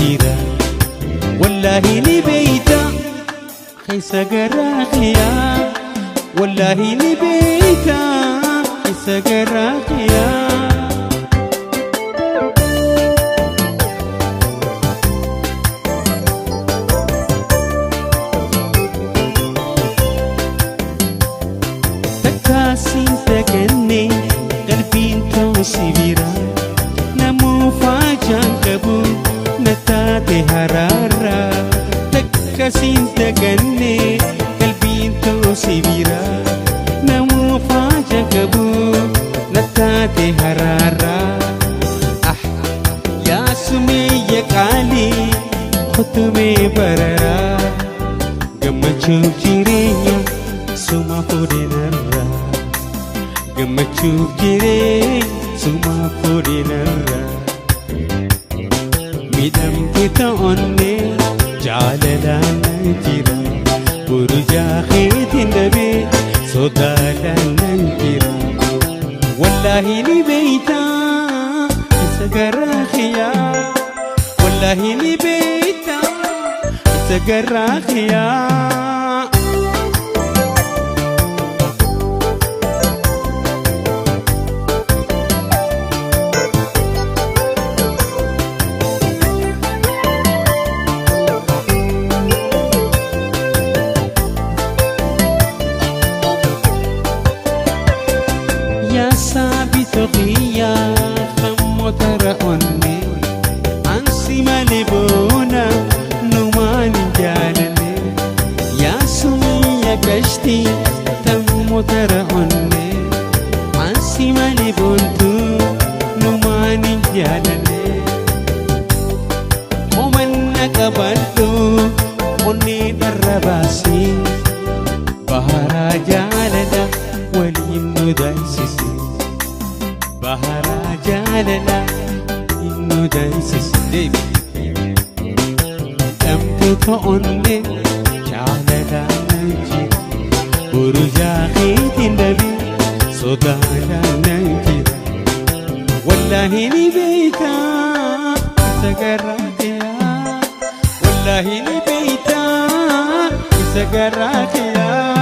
jira Wallahi ni beeyta keessa garaa kiyyaa Wallahi ni beeyta keessa garaa kiyyaa Takkaasiin dagannee qalbiin ta'u sibira Namuufaa jaan qabu na taate haraara Takkaasiin dagannee qalbiin ta'u sibira Namuufaa jaan qabu na taate haraara Ah yaa sumeeyya qaalii kutumee bararaa Gammachuuf jireenya suma fuudhinarra Gammachuuf jireenya suma fuudhinarra Miidhamte ta'onne jaalalaan nan jira Burjaa keetiin dhabee sodaadhaan nan jira Wallaahi ni beeyta isa garaa kiyyaa Wallaahi ni beeyta isa garaa kiyyaa Yaa saabito kiyyaa khammota onne Ansi malee boona numaan hin jaalanne Yaa sumiyya gashti tammota onne Ansi malee boontu numaan hin jaalanne Qomanna qabadhu onnee dharra baasii Baharaa jaalala waliin nu daysise Baharaa jaalala waliin nu daysise Dhamte to'onne jaalalaan nan jira Burjaa keetiin dhabee sodaadhaan nan jira Wallaahi ni beeyta isa garaa kiyyaa Wallaahi ni beeyta isa garaa kiyyaa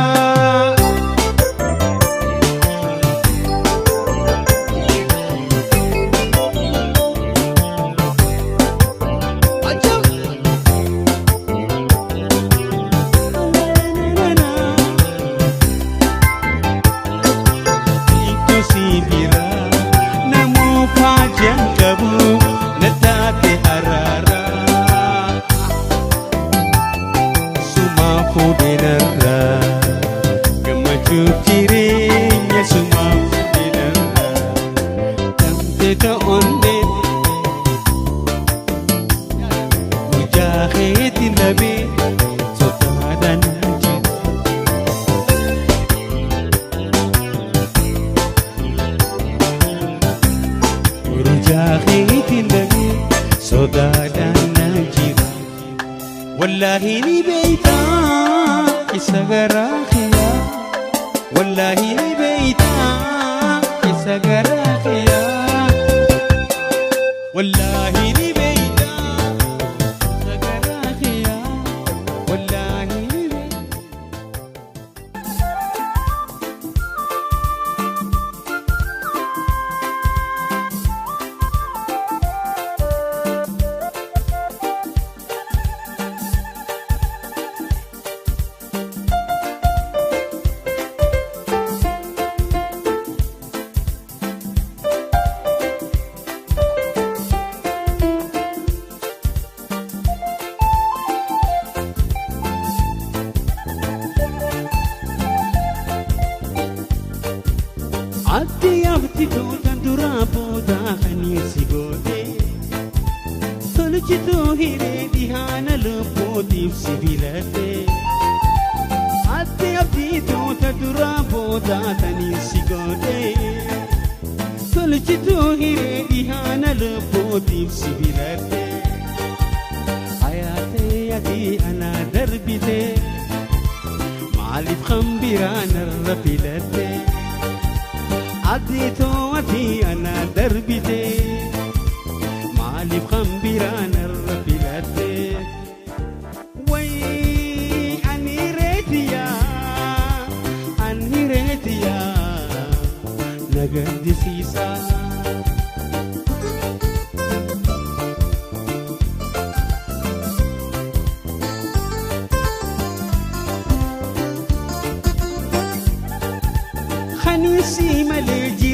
Wallahi ni beeyta isa garaa kiyyaa Wallahi ni beeyta isa garaa kiyyaa Wallahi ni beeyta isa garaa kiyyaa Wallahi ni beeyta Addi abdituu tan duraa boodaa kanii si goote Tolchituu hiree dhihaana lubbuutiif si filadhe Addi abdituu tan duraa boodaa tanii si goote Tolchituu hiree dhihaana lubbuutiif si filadhe Hayaatee ati anaa darbite Maaliif kan biraa narra filatte Addiitoo ati anaa darbite Maaliif kan biraa narra filatte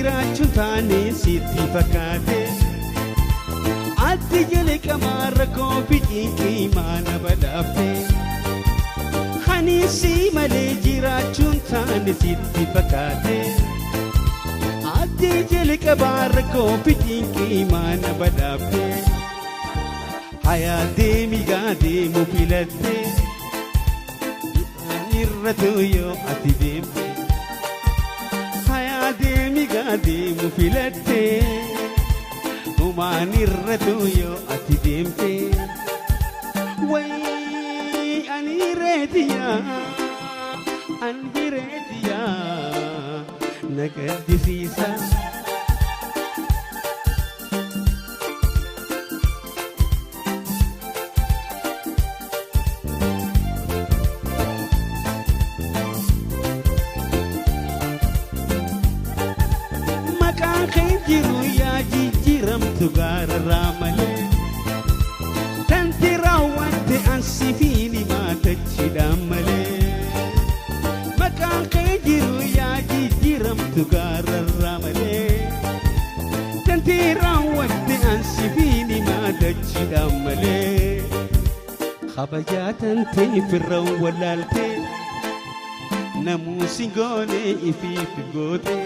jiraachuun taane sitti fakkaate. Ati jalqabaa rakkoo fi cinqii maana badhaafte. Ani si malee jiraachuun taane sitti fakkaate. Ati jalqabaa rakkoo fi cinqii maana badhaafte. Hayaa deemi gaa deemu filatte. Irra yoo ati deemte. Hayaa deemi gaa deemu filatte. Humaan irra yoo ati deemte. Wayii ani reetiyaa ani reetiyaa na gaddisiisa. Maqaan kee jiru yaa jijjiiramtu gaararraa malee. Tanti raawwatte ansi fi maatachiidhaan malee. Maqaan kee jiru yaa jijjiiramtu gaararraa malee. Tanti raawwatte ansi fi maatachiidhaan malee. Kabajaa tantee firra walaaltee namuusi goone ifiif goote.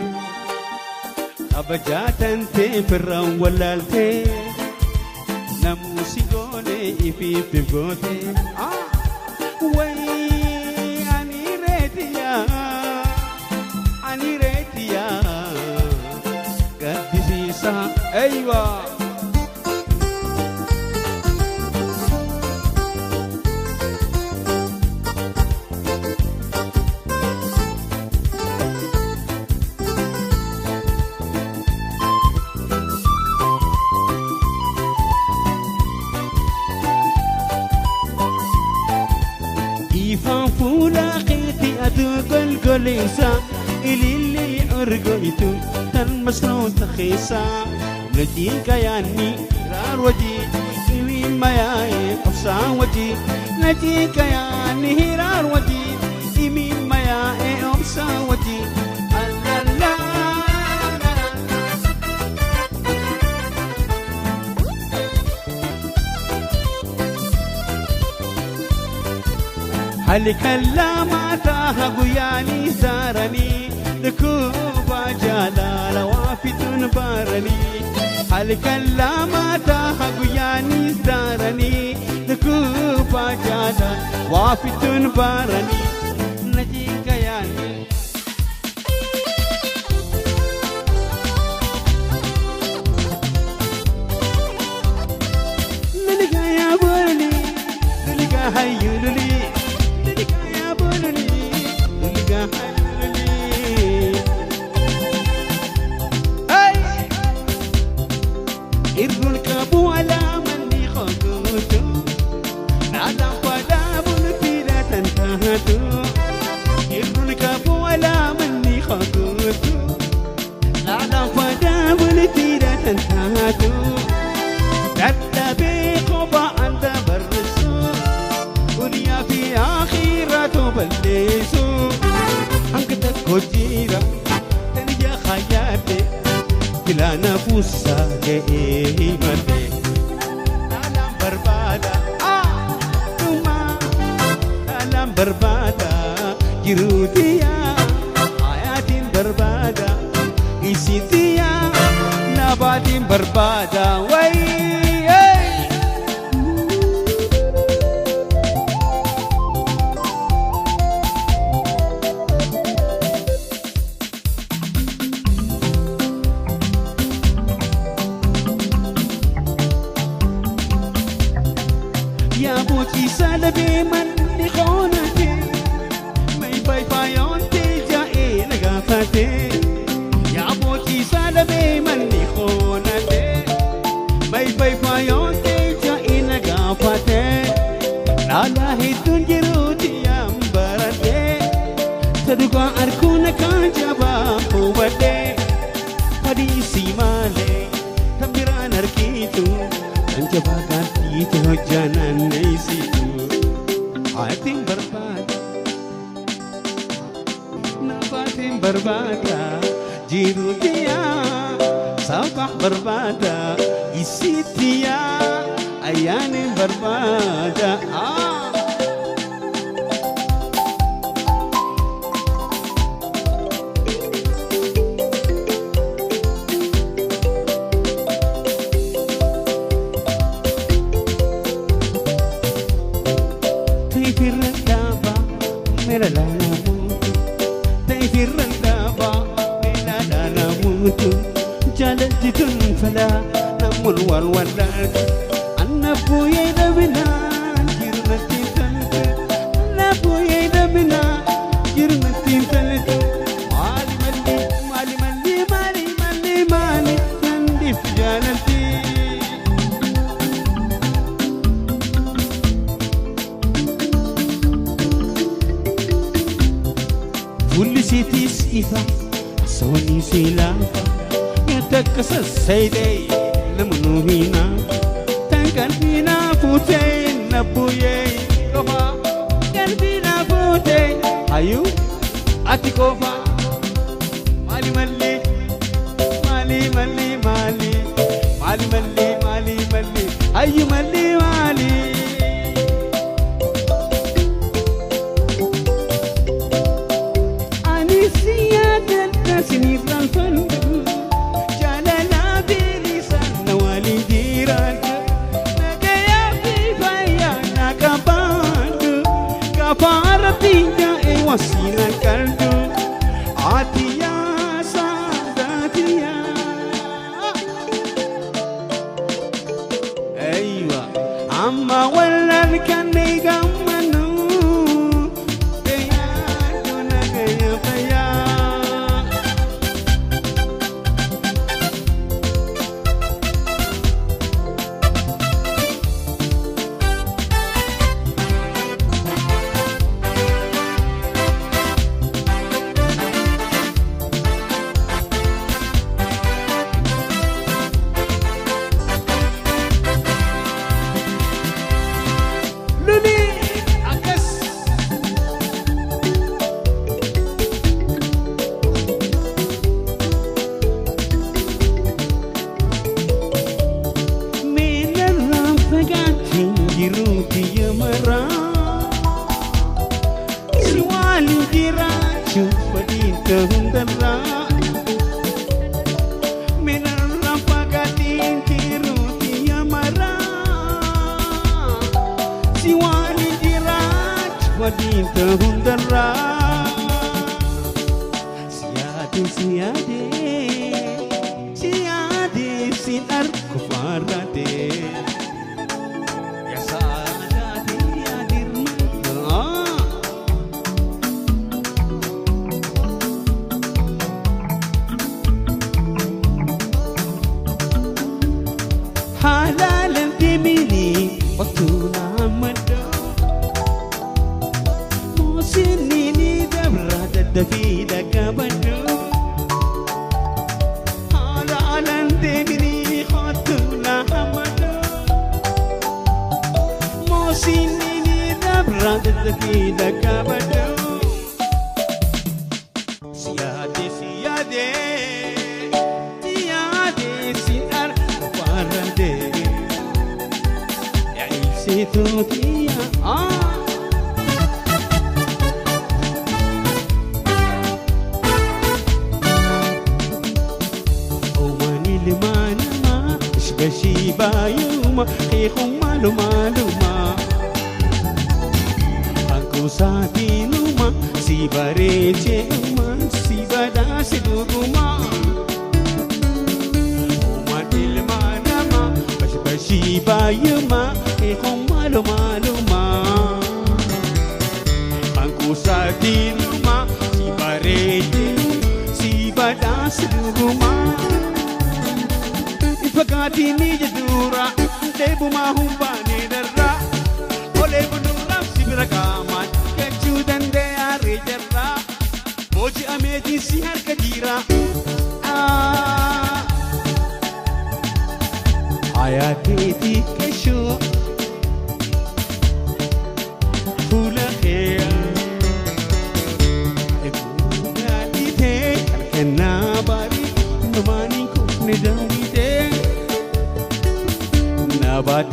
Kabajaa tantee firra walaaltee namuusi goone ifiif goote. Wayii ani reetiyaa ani reetiyaa gaddisiisa. Eeywa. Ifaan fuula keetii aduu golgoleessa ilillee orgoitu tan masnoota keessa najiin kayaanni hiraar wajii iwiin mayaa'ee obsaan wajii najiin kayaanni hiraar wajii imiin mayaa'ee obsaan wajii allalaa. Halkan taha guyyaanii saaranii dhukkuba jaalala waa fituun baaranii. Halkan taha guyyaanii saaranii dhukkuba jaalala waa fituun baaranii. Najiin kayaanii. Laligaa yaa boololi laligaa hayyuuloli. Irrun qabu alaamanni qotuutu naadaan fadaa bultiidha tan taatu. Irrun qabu alaamanni qotuutu naadaan fadaa bultiidha tan taatu. Dadhabee kophaa anda barreessu duniyaa fi akhiiraatu balleessu. Hanga tokko jira tan ija hayyaate. Filana fuusa ga'ee himate. Dhaalaan barbaada dhuma dhaalaan barbaada jiruutiyaa hayaatiin barbaada isiitiyaa nabaatiin barbaada wayii. Yaa boociisa labee manni qoonate may faayoonte jaa'ee na gaafate. Yaa boociisa labee manni qoonate may faayoonte jaa'ee na gaafate. Dhaalaa hedduun jiruuti yaan baradhe sadugaa arguun kan jabaa hubadhe. Fadhiisii malee tan biraan argitu. Kan jabaa gaadhiite hojjanaan neesitu. Haatiin barbaada nabaatiin barbaada Jirutia sabah berbada isitia ayane berbada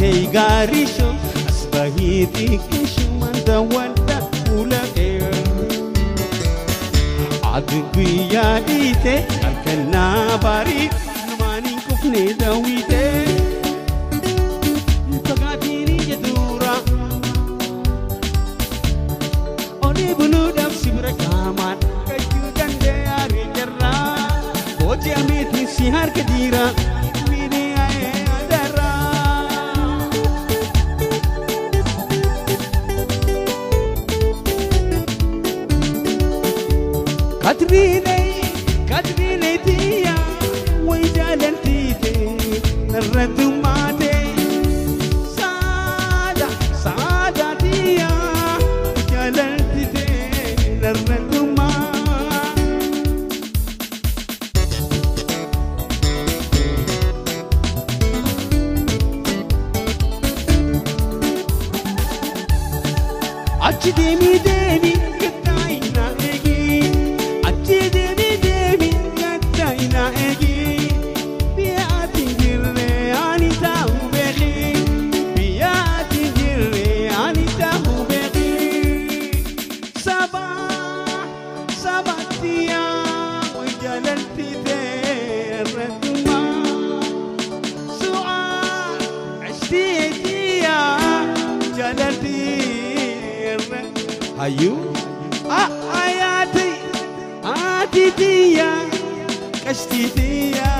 Kee gaarisho asbahiiti kishuman daawwadha fuula kee. Ati guyyaa dhiite halkan naa baarii numaan hin kufne daawwite. Fagaatiin ija dura olii buluudhaaf si bira qaamaan gachuu dandeeyaa jarraa booji'ameetiin si harka jira. Kadriine kadriine tiya way jaalantiite narra tumaate saada saada tiya jaalantiite narra tumaa. Achi deemi deemi gattaayina eegi. Achi deemi deemi gattaayina eegi. Biyya ati hin jirre ani taa'u beeki. Biyya ati hin jirre ani taa'u beeki. Saba sabattiyaa way jaalaltite irrattumaa. Su'aa ishtiitiyaa jaalalti irra. Hayyuu ayaati atiitiyaa qashtiitiyaa.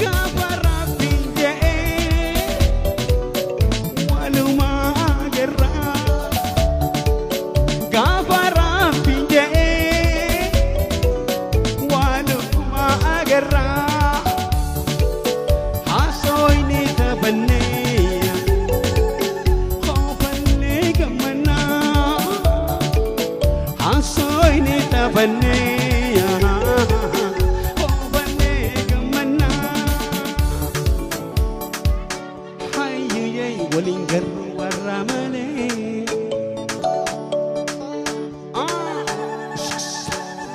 Gaafa rabbiin je'ee walumaa agarraa. Gaafa rabbiin je'ee walumaa agarraa. Haasooyni taphannee koofallee gammannaa. Haasooyni taphannee koofallee gammannaa. Hayyuu waliin garuu warra malee.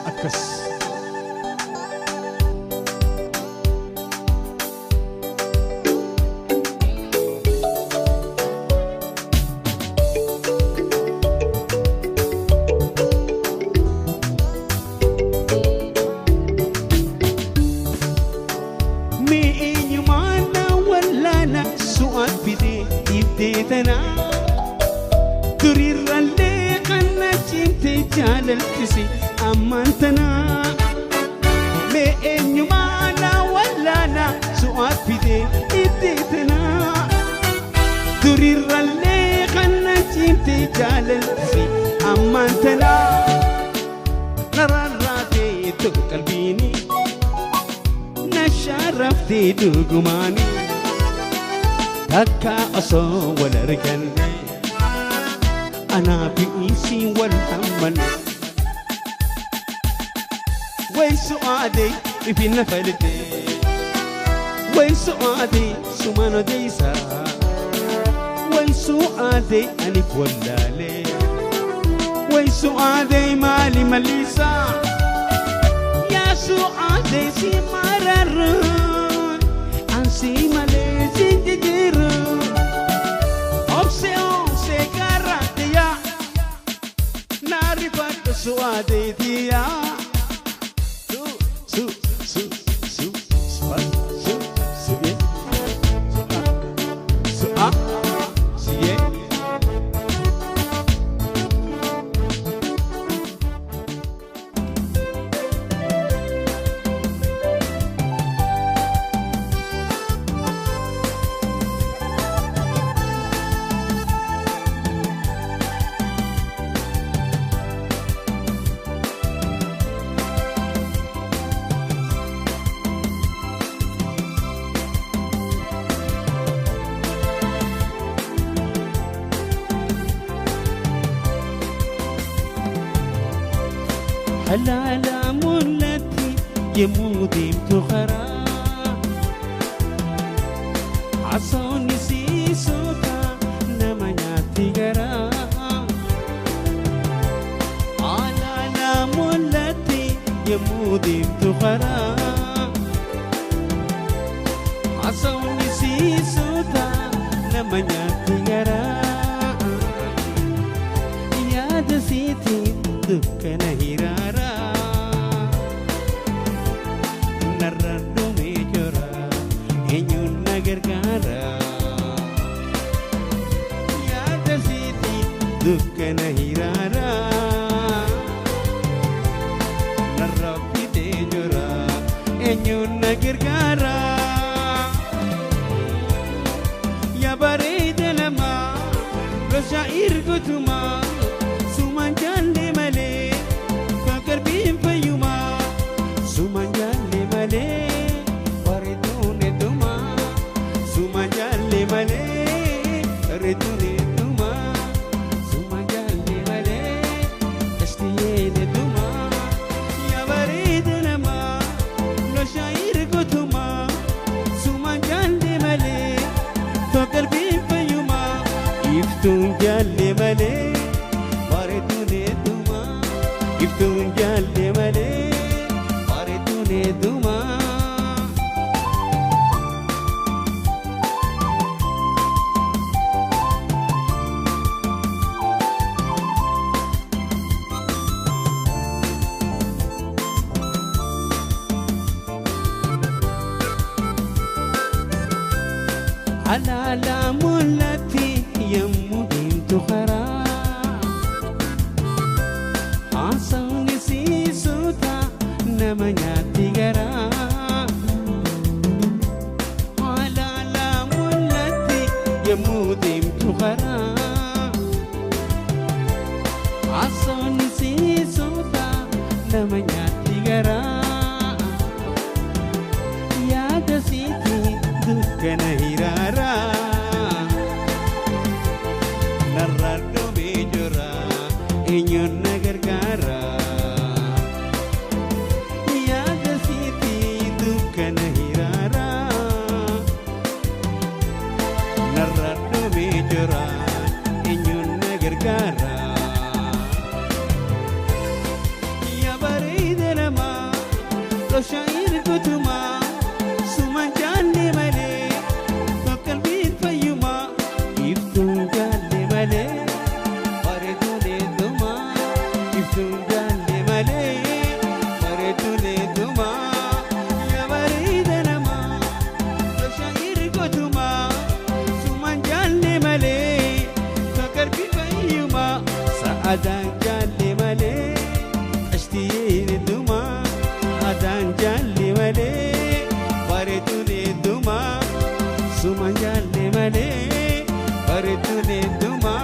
Akkas. Mi'eenyumaan na wallaana su'aan fidee dhiibdee tanaa. Duriirrallee kan cimte jaalalchise ammaan tanaa. Mi'eenyumaan na wallaana su'aan fidee dhiibdee tanaa. Duriirrallee kan cimte jaalalchise ammaan tanaa. Nararraatee tokko qalbiini. Na sharraftee dhugumaani. Takka osoo wal arganne. Anaa fi isiin wal hammanne. Way su'aadee ifin na falte. Way su'aadee sumaan odeessa. Way su'aadee ani wallaalee. Way su'aadee maali mallisaa. Yaa su'aadee si mararu. Ansi malee si jijjiiru. Obse obse garaatiyaa. Naarifadhu su'aadeetiyaa. Su su su su su su su ye. Su a su a su ye. Halaala mul'atti yemmuu deemtu karaa. Haasawni Yemmuu deemtu karaa haasawni siisuuta nama nyaatti garaa yaada siitiin dukkana hiraaraa narra dhumee jira eenyuun na gargaara yaada siitiin dukkana hiraaraa. Eenyuun na gargaara yaa bareeda namaa gosa ergutumaa sumaan jaalle malee qalbiin fayyumaa sumaan jaalle malee bareeduun heddumaa sumaan jaalle malee bareeduun heddumaa sumaan jaalle malee tashtiyeen heddumaa yaa bareeda namaa. Shair gotuma sumaan jaalle malee qalbiin fayyumaa iftuun jaalle malee bareeduun heddumaa iftuun jaalle malee bareeduun heddumaa. Alaala mul'atti yemmuu deemtu karaa haasawni siisuuta nama nyaatti garaa. Alaala mul'atti yemmuu deemtu karaa haasawni siisuuta nama nyaatti garaa yaada siitii dukkana hiraaraa narra dhumee jira eenyuun na gargaara yaada siitii dukkana hiraaraa narra dhumee jira eenyuun na gargaara yaa bareeda namaa gosa ergutumaa sumaan jaalle malee qalbiin fayyumaa iftuun jaalle malee bareeduun heddumaa iftuun jaalle malee bareeduun heddumaa yaa bareeda namaa gosa ergutumaa sumaan jaalle malee qalbiin fayyumaa sa'adaan jaalle malee qashtiyeen heddumaa adaan jaalle malee bareeduun heddumaa sumaan jaalle malee bareeduun heddumaa.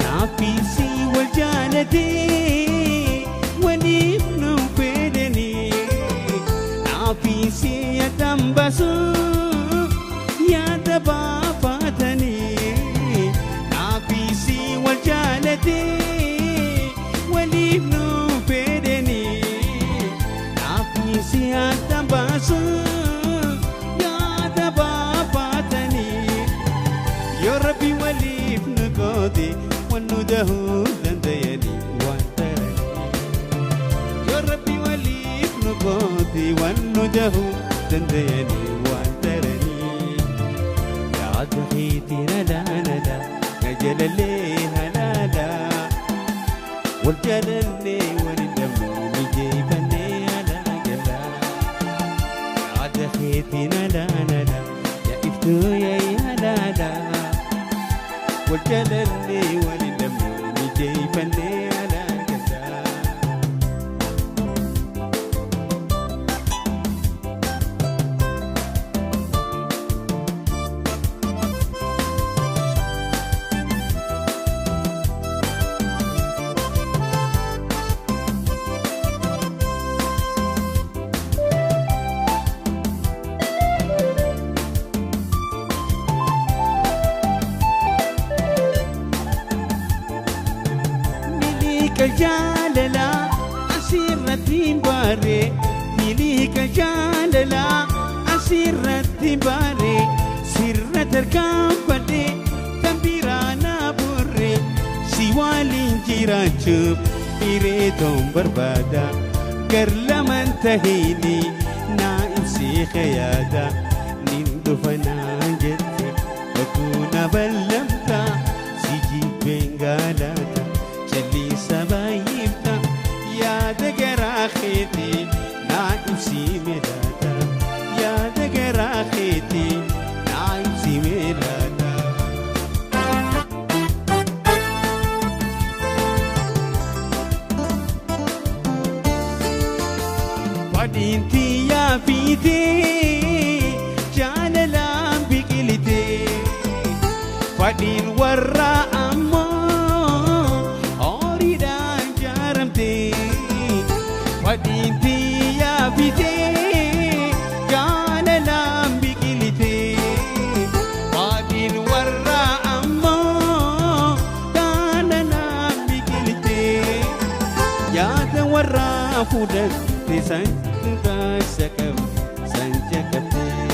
Naafisi wal jaalatee waliif nu fedhanii naafisi addaan baasuuf yaada baafatanii naafisi wal jaalatee waliif nu fedhanii naafisi addaan baasuuf yaada baafatanii yoo Rabbi waliif nu goote. Wannu dahuu danda'anii waan taranii yoo Rabbi waliif nu goote wannu dahuu danda'anii waan taranii yaada keetii na laanala na jalalee halaala wal jaalannee waliin dhabnee mijeeffannee alaa galaa yaada keetii na laanala yaa iftuu yaa. Wal jalannee waliin dhabnee mijeeffannee alaa gallaa. Miliika jaalalaa asirratti hin baare, miliika jaalalaa asirratti hin baare, sirra tarkaanfadhe kan biraa na burre, si waliin jiraachuuf dhireetoon barbaada, gar laman tahiini naa ibsee yaada, nin dhufa naan jette bakuu na ballamta, si jibbeen galaata. Jalliisa baay'ifta yaada garaa keetii naa ibsii melaata, yaada garaa keetii naa ibsii melaata. Fadhiinti yaafiitee jaalalaan biqilitee, fadhiin warra ammoo horiidhaan jaaramtee, fadhiinti yaafiitee jaalalaan biqilitee, fadhiin warra ammoo jaalalaan biqilitee, yaada warra fudhatte san baasa qabu san jaqabdee,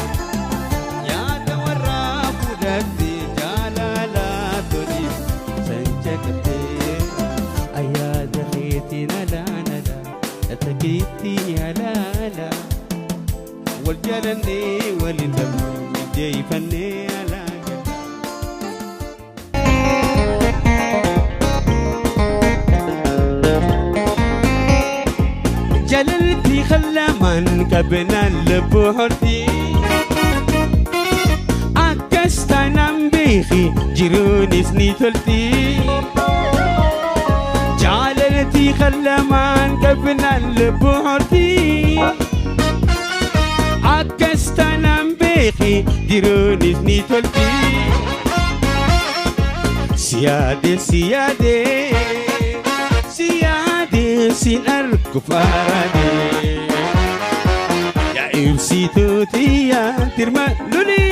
yaada warra fudhatte jaalalaa toliif san jaqabdee, ayyaada keetiin alaanala takeetti halaala, wal jalannee waliin dhabne mijeeffannee alaa gala. Jalalti khallaman qabnaan lubbuu horti, akkas taanaan beeki jiruunis ni tolti. Jaalalti khallamaan qabnaan lubbuu horti, akkas taanaan beeki jiruunis ni tolti. Siyaade siyaade siyaade sin argu faarade, yaa ibsituu tiyyaa tirma luli.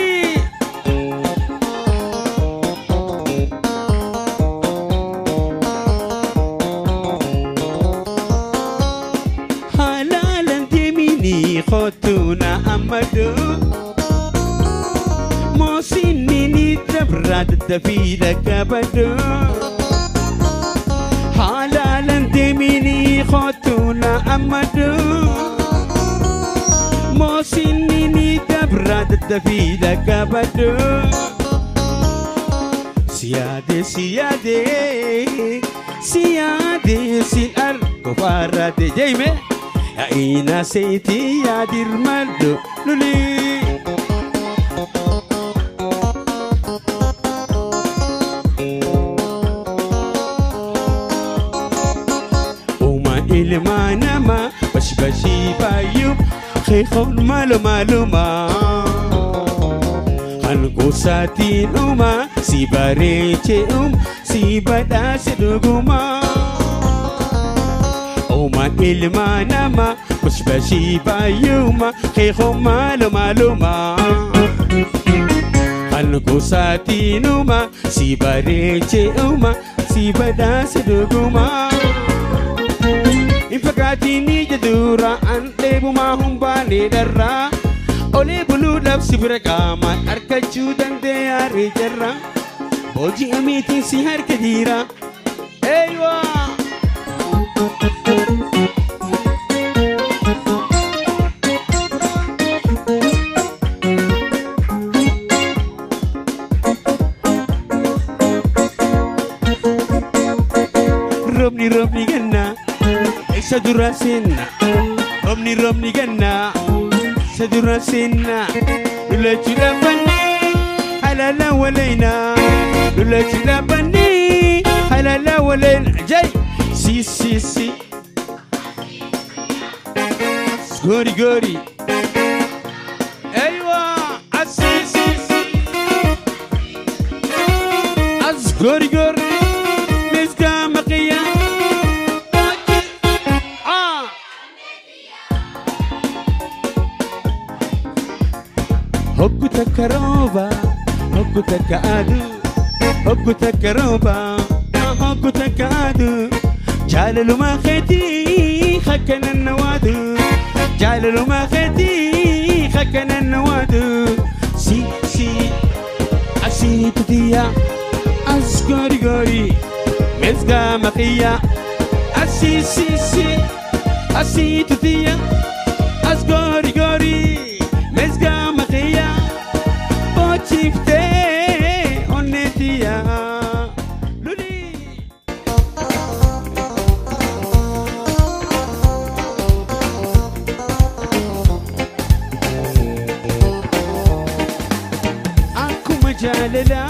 Halaalan deemini kootu na ammadu, moosinni ni dabra daddafii dhaqqabadhu. Halaalan deemini kootu na ammadu, moosinni ni dabra daddafii dhaqqabadhu. Siyaade siyaade siyaade sin argu faarade jeime, yaa'ina seetii yaadirmadhu luli. Uma ilma nama bashbashii baay'uu keekoon malu maluma. Hangusaatiin uma si bareechee uma si badhaase dhuguma. Uma ilma nama bashbashii baay'uma keekoon malu maluma. Hangusaatiin uma si bareechee uma si badhaase dhuguma. Hin fakkaatiin ija dura an dheebumaa humbaanee dharraa. Olee buluudhaaf si bira qaamaan argachuu dandeenya jarra. Booji'amiitiin si harka jira. Eeywaa! Roobni roobni gannaa isa dura seenna. Roobni roobni gannaa isa dura seenna. Lolachuu dhaabannee هلا ولينا لولا بني هلا ولينا جاي سي سي سي غوري غوري ايوه سي سي سي غوري غوري مسكا مقيا هوكتك روبا هوكتك ادو هوكتك روبا هوكتك ادو جاللو ما خيتي خكنا النوادو جاللو ما خيتي خكنا النوادو سي سي اسي تديا اسغوري غوري مسكا مقيا اسي سي سي اسي تديا اسغوري غوري مسكا مقيا بوتشيفتي اونيتيا لولي اكو مجاللا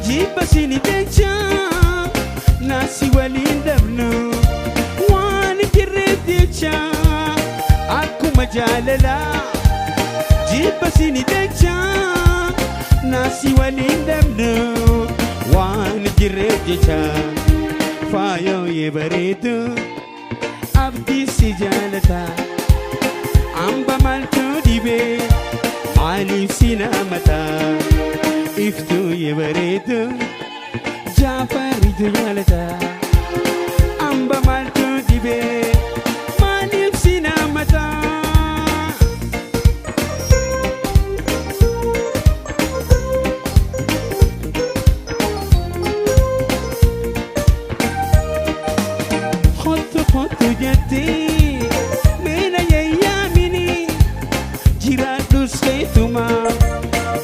جيب بسيني دجا ناسي ولين دبنو واني جريتيا اكو مجاللا جيب بسيني دجا ناسي ولين دبنو وان جريتيا فايو يبريدو أبدي سجالتا أمبا مالتو ديبي علي سينامتا إفتو يبريدو جعفر ديالتا أمبا مالتو ديبي مالي سينامتا خط جدي من أيامني جيران سيتما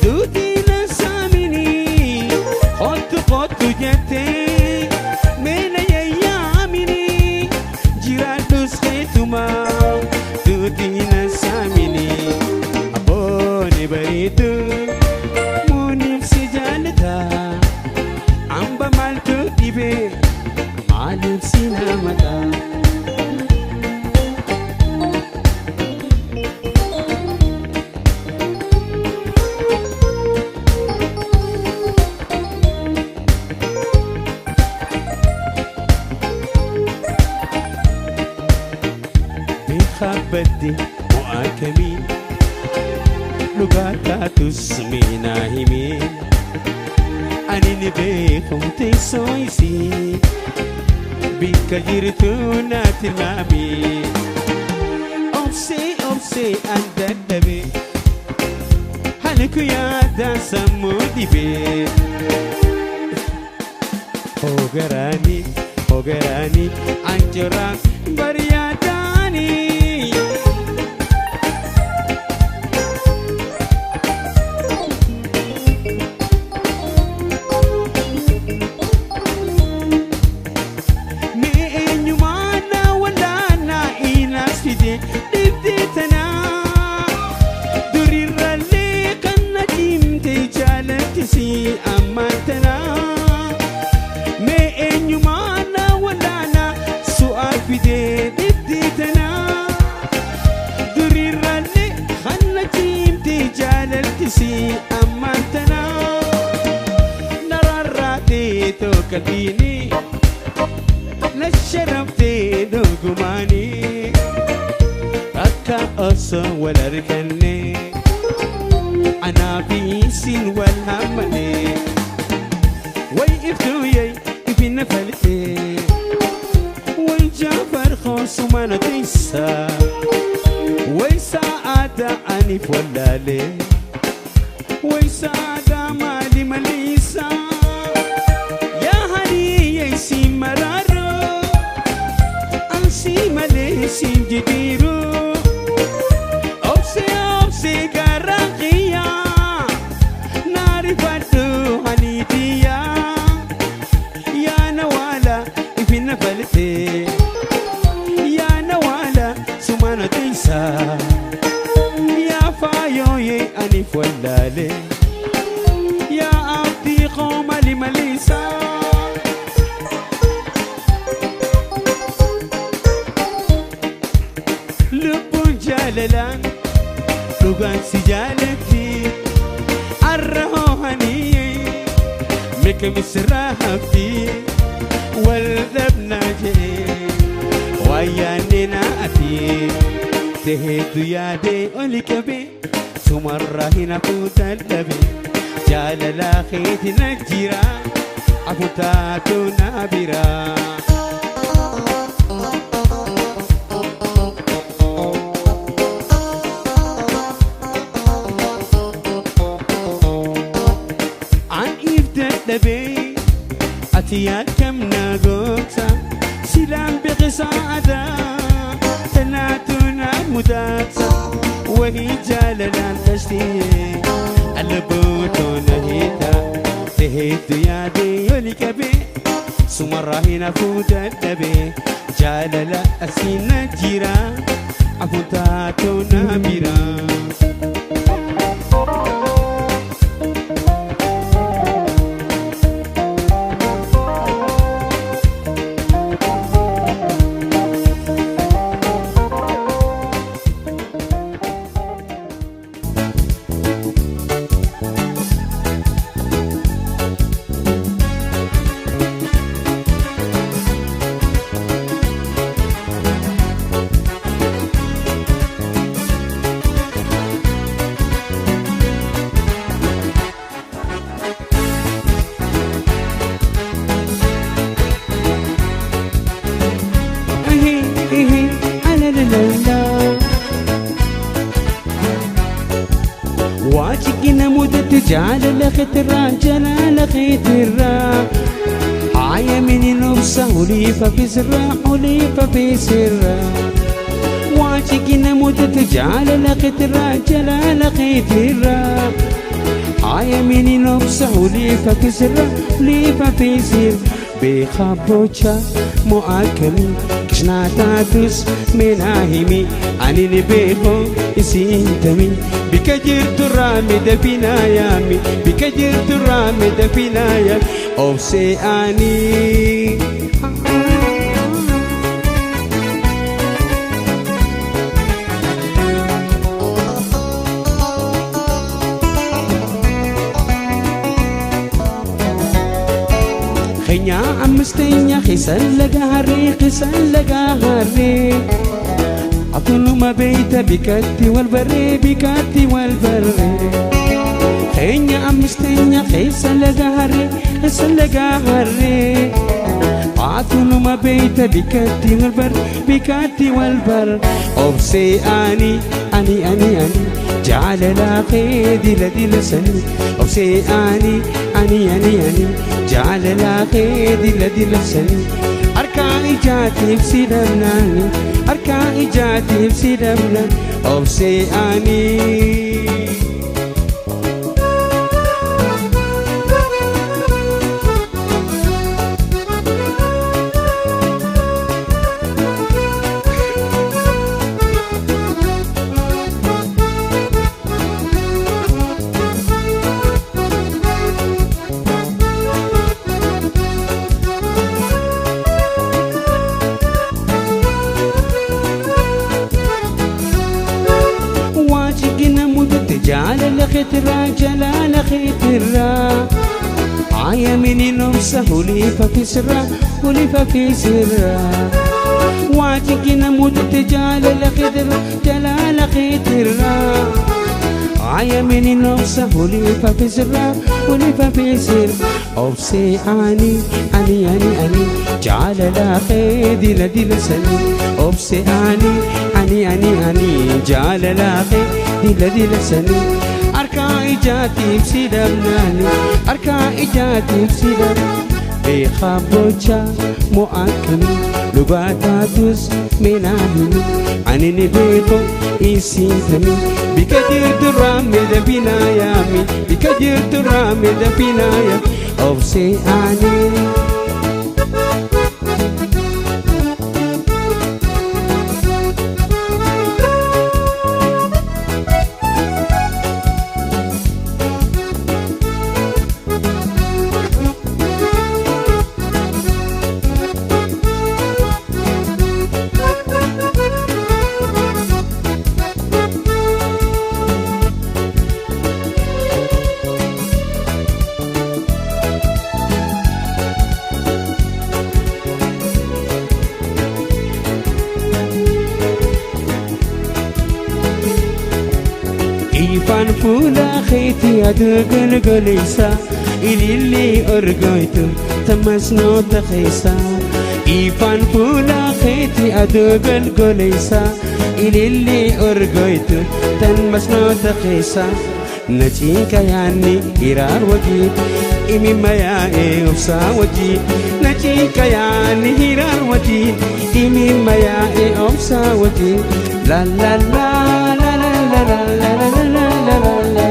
دودي نسامني خط خط جدي من أيامني جيران سيتما دودي نسامني أبوني بريدو موني سجالتا أمبا مالتو ديبي عالم سينامتا بخبتي وأكمي لغاتا تسمينا همي أني بيكم تسويسي بك جرتونا تلمامي أوبسي أوبسي أنت النبي هلك يا دا سمودي بي هوغراني هوغراني أنجران برياداني أمانتنا نرى الراتي توكليني نشرفتي دوغماني أكا أصا ولا ركني أنا بيسين والهمني ويفتوي في نفلتي ويجافر خوص ما نتيسا ويساعد أني فولالي ويساعد مالي مليسا يا هني يسي مرارو أنسي مليسي جديرو أوبسي أوبسي قراقيا ناري فاتو هنيتيا يا نوالا في نفلتي يا نوالا سمانة تيسا يا فايوي أني فولالي Malisa Lubbuun jaalalaan dhugaan si jaalatti arra hoohanii mika misirraa hafti wal dhabnaa jee wayyaanne naati teheetu yaadee oli qabee sumarraa hin hafuu dadhabe jaalalaa keeti na jira afutaatu na biraa. Ati akkam na goota silaan biqisaadha tanaatu na mudata wahii jaalalaan tashtiye albuutoo na hiita teheetu yaadee oli qabee sumarraa hin hafuu dadhabee jaalala asii na jira afutaatoo na biraa. جعل خطرة جلال خطرة عايا من نفسه حليفة في سرة حليفة في سرة وعشقنا مدة جعل خطرة جلال خطرة عايا من نفسه حليفة في سرة حليفة في سر بخبوشة مؤكمي كشناتاتوس مناهمي أني بيخو إسينتمي بكجرت الرامي دفينا يامي بكجرت الرامي دفينا يامي أوسي أني خينا أمستينا خسل لقهري خسل لقهري أطل ما بيت بكتي والبر بكتي والبر خينا أمستينا خسل لقهري خسل لقهري أطل ما بيت بكتي والبر بكتي والبر أوبسي أني أني أني أني جعل لا خيدي لدي لسني أوبسي أني أني أني أني جعل لا خيدي لدي لسني أركعي جاتي بسيدمناني أركعي جاتي بسيدمناني أوبسي أني جعل خطرة جلال خطرة عايا من نفسه حليفة في سرة حليفة في سرة واجكنا مدة جعل خطرة جلال خطرة عايا من نفسه حليفة في سرة حليفة في سرة أوبسي أني أني أني أني جعل لا خيدي لدي لسني أوبسي أني أني أني أني جعل لا خيدي لدي لسني أركعي جاتي بسيدمناني أركعي جاتي بسيدم بخبوشة مؤكمي لباتاتوس مناهمي أنني بيتو إسينتمي بكجر درامي دبينا يامي بكجر درامي دبينا يامي أوبسي أني Ifaan fuula keetii aduu golgoleessa ilillee orgoytu tamasnoota keessa. Ifaan fuula keetii aduu golgoleessa ilillee orgoytu tamasnoota keessa. Naciinka yaanni hiraar wajii imimma yaa'ee obsaa wajii. Naciinka yaanni hiraar wajii imimma yaa'ee obsaa wajii. La la la la la la la la la la la la.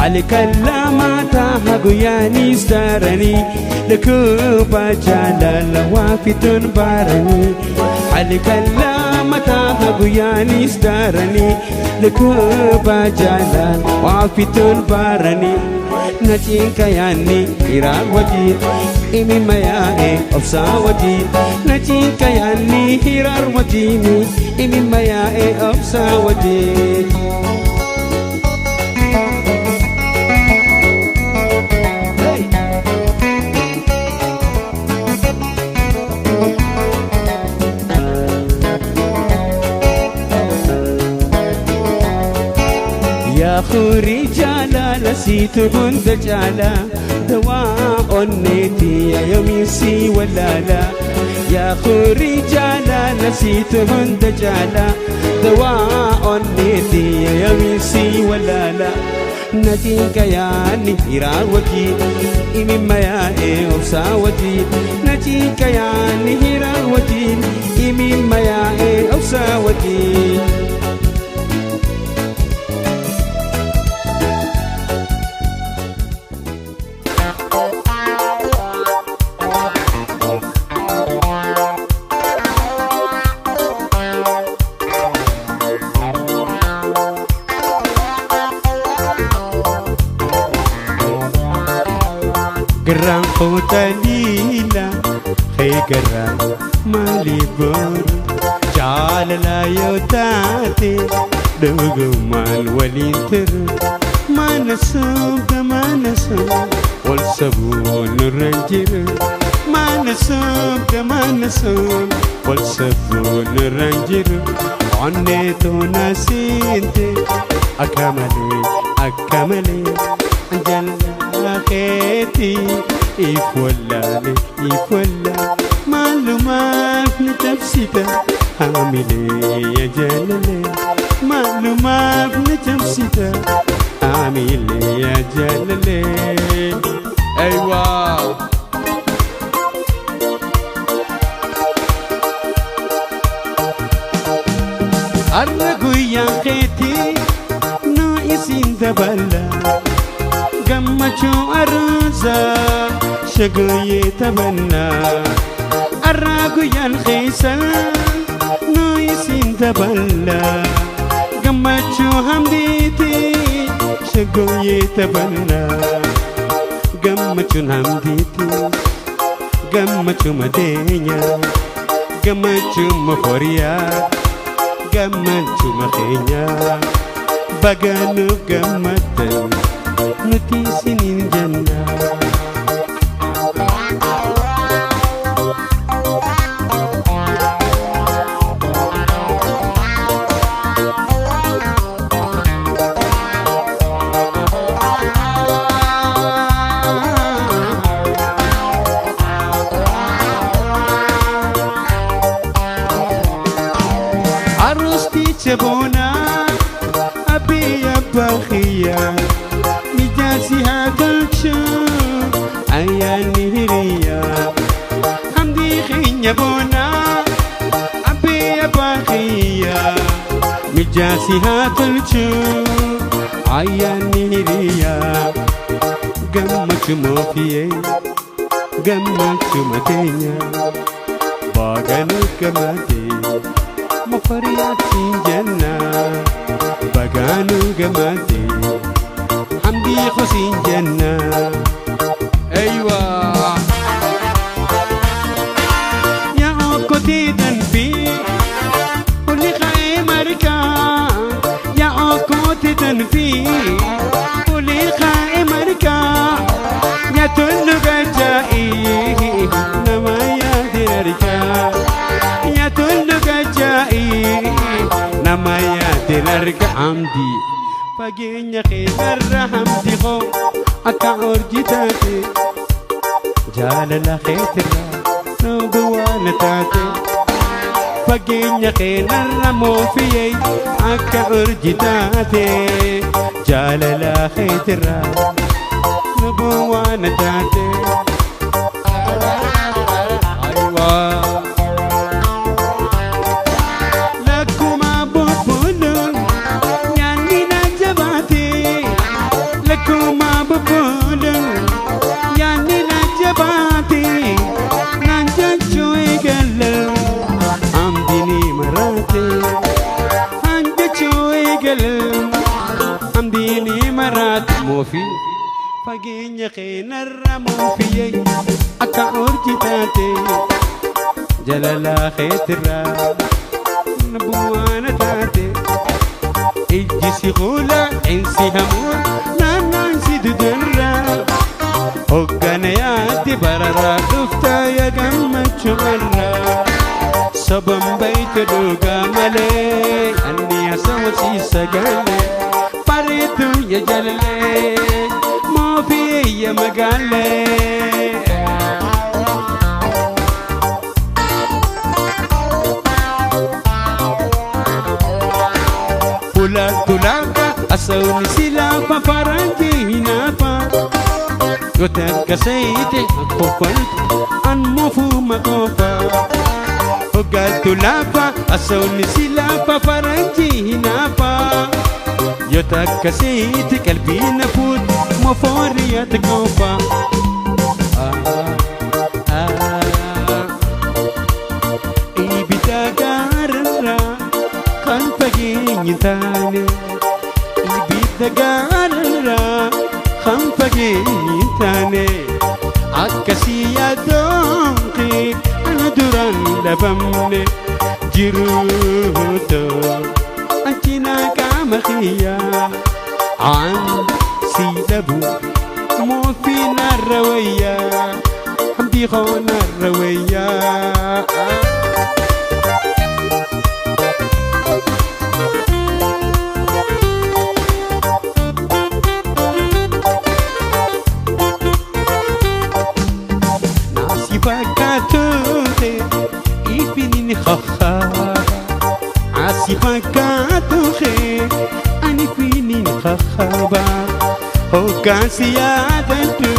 Halkan lama taha guyyaanis daranii dhukkuba jaalala waa fituun baranii. Halkan lama taha guyyaanis daranii dhukkuba jaalala waa fituun baranii. Naciinka yaanni hiraar wajii imimma yaa'ee obsaa wajii. Naciinka yaanni hiraar wajii imimma yaa'ee obsaa wajii. Yaa xurii jaalala siitu hunda caala dawaa onneeti yaa yoomiinsi wallaala. Yaa xurii jaalala siitu hunda caala dawaa onneeti yaa yoomiinsi wallaala. Naciinka yaanni hiraar wajii imimma yaa'ee obsaa wajii. Naciinka yaanni hiraar wajii imimma yaa'ee obsaa wajii. Garaan qoota liila kee garaan maaliif boru jaalala yoo taate dhugumaan waliin turu mana sobda mana sobda wal sabuun nurra hin jiru mana sobda mana sobda wal sabuun nurra hin jiru onnee toona seente akka malee akka malee jaalala keetii if wallaale if wallaale maalumaaf na cabsita haamilee yaa jaalale maalumaaf na cabsita haamilee yaa jaalale. Aywa. Arra guyyaan keetii nu isin dabala gammachuu aruusaa shagoyee taphannaa. Arra guyyaan keessa nu isin dabala gammachuu hamdiitii shagoyee taphannaa. Gammachuun hamdiitii gammachuu madeenya gammachuu moforiyaa gammachuu makeenya baga nuuf gammaddan nuti isiniin jenna. Arusticha boonaa abbee abbaa xiyyaa mijaasi haa tolchuu ayyaanni hiriyaa. Hamdii keenya boonaa abbee abbaa xiyyaa mijaasi haa tolchuu ayyaanni hiriyaa. Gammachuu moofiyee gammachuu mateenya baga nuuf gammadee. Mufariyatiin jenna bagaanu gammadee hamdii kusiin jenna. Aywa. Yaa okkotee danfii olli ka'ee margaa yaa okkotee danfii olli ka'ee margaa yaa tollu gajaa'ii nama yaadin argaa. arga hamdi fageenya keenarra hamdi koo akka urjii taate jaalala keetirra nubuwaan taate fageenya keenarra moofiyee akka urjii taate jaalala keetirra nubuwaan taate. Aywa. Lakkuma bobbolon nyaanni na jabaate lakkuma bobbolon nyaanni na jabaate naan jechuu eegale hamdini maraate naan jechuu eegale hamdini maraate moofi fageenya keenarra moofiyee akka urjii taate jalala keetirraa. نبوانا تاتي اجي سيغولا انسي همور نانا انسي ددرا هقانا ياتي بررا دفتا يا جمة شمرا صبم بيت دوغا مالي اني اسوسي سجالي بريتو يا جلالي ما في يا مقالي Tulaka asawni silafa faranji hinafa yotakkaseete kofalt an mofuma qofa hoggaatulafa asawni silafa faranji hinafa yotakkaseete qalbii nafuut moforiyat qofa ibidda gaararraa kan fageenyi taane ibidda gaararraa kan fageenyi taane akkasii yaadoonqi ana duraan dhabamne jiruuto ancinaa qaama kiyyaa aan sii dhabu moofii narra wayyaa hamdii koo narra wayyaa. Asifakkaatuhe ani finin khahaba hoggaansi yaadadhu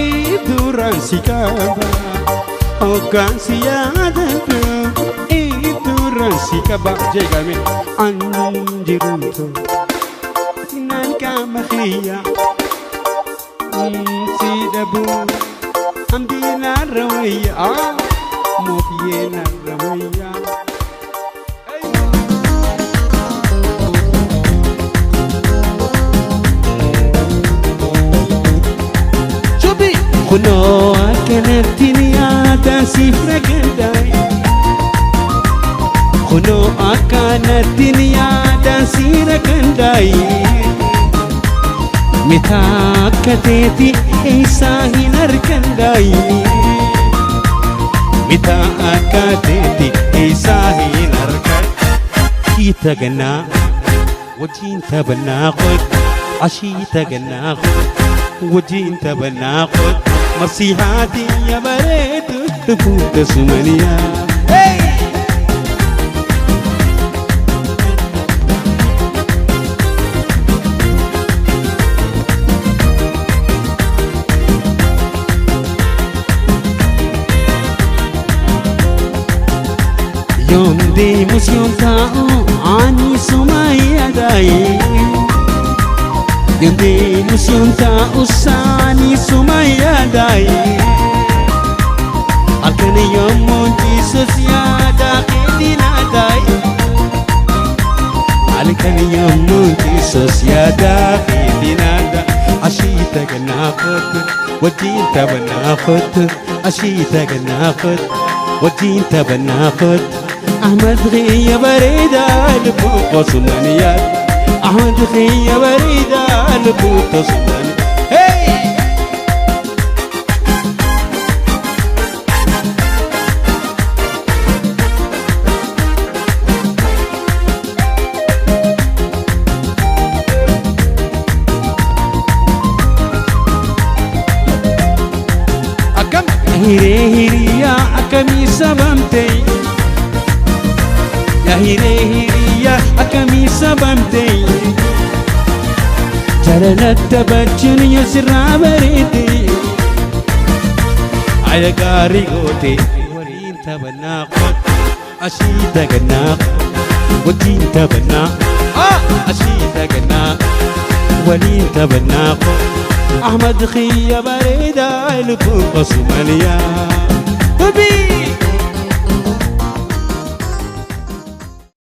iduraan si qaba hoggaansi yaadadhu iduraan si qaba jeegame an jiruutu naan qaama kiyya si dhabu hamdii narra wayya moofiyee narra wayya. Kunoo akkanatti nyaata siif ragandaay Kunoo akkanatti nyaata si ragandaay Mitaa akka teeti eessaa hin argandaay Mitaa akka teeti eessaa hin argan Kiita gannaa wajjin taphannaa qod ashiita gannaa qod wajjin taphannaa qod مرسيحاتي يا بريت تفوت سمنيا. يوم دي مش يوم تاو عني سمية داي يوم دي مش يوم تاو ساني سمية داي أكن يوم جيسوس يا داخلنا داي أكن يوم جيسوس يا داخلنا داي عشيتك ناخد وجيت بناخد عشيتك ناخد وجيت بناخد أحمد غي بريدة الفوق صمانيات أحمد غي بريدة الفوق صمانيات. هي Yaa hiree hiriyaa akkamii sabamte, yaa hiree hiriyaa akkamii sabamte, jaalalatti bachuun yoo sirraa bareede, aya gaarii goote. Waliin taphannaa, asii dagannaa, wajjin taphannaa, asii dagannaa, waliin taphannaa. Ahmad khiyya bareedaa, lubbuun Somaaliyaa. Hubii.